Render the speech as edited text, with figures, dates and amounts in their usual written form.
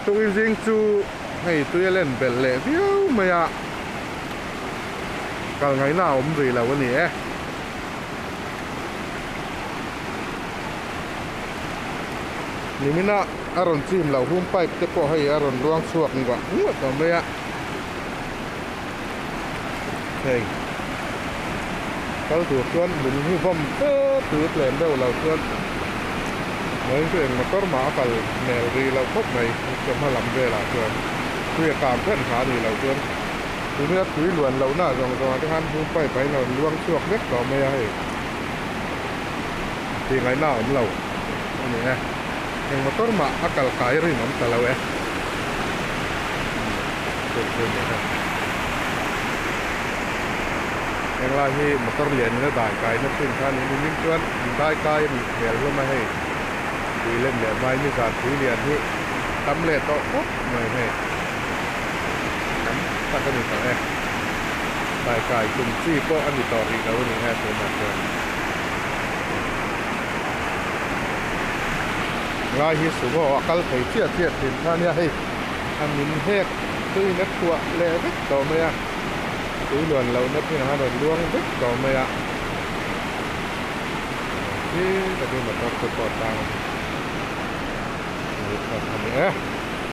Tukin zing chu hei tui a len belh leh viau mai a, kal ngaihna a awm rih lo a ni e. Nimina a rawn chim loh hum pipe te pawh hei a rawn luang chhuak nguah nguah tawh mai a, hei kal tur chuan lung hi vawm fe tui tlem deuh lo chuan mai chu eng motor mah a kal hmel rih loh khawp mai chawhma lam velah chuan tui a kang khan kha a nih loh chuan tumina tui luan lohna zawng zawngah te khan hum pipe ah hian a rawn luang chhuak vek tawh mai a hei tih ngaihna a awm lo a ni e eng motor mah a kal kai rinawm ta lo e. Henglai hi motor lian in a dai kai na thin kha niin nimin chuan an dai kai a nih hmel hlawm a hei tui len leh mai ni zan tui lian hi tam leh tawh khawp mai hei tam tak a ni tawh e dai kai tum chi pawh a ni tawh rih lo a ni e tunah chuan lai hi sumo a kal thei chiah chiah thin kha nia hei. A min hek tuiin a thuah leh vek tawh mai a, tui luan lohna thinah a rawn luang vek tawh mai a, khi takin motor te pawh a tang a ni a ni e.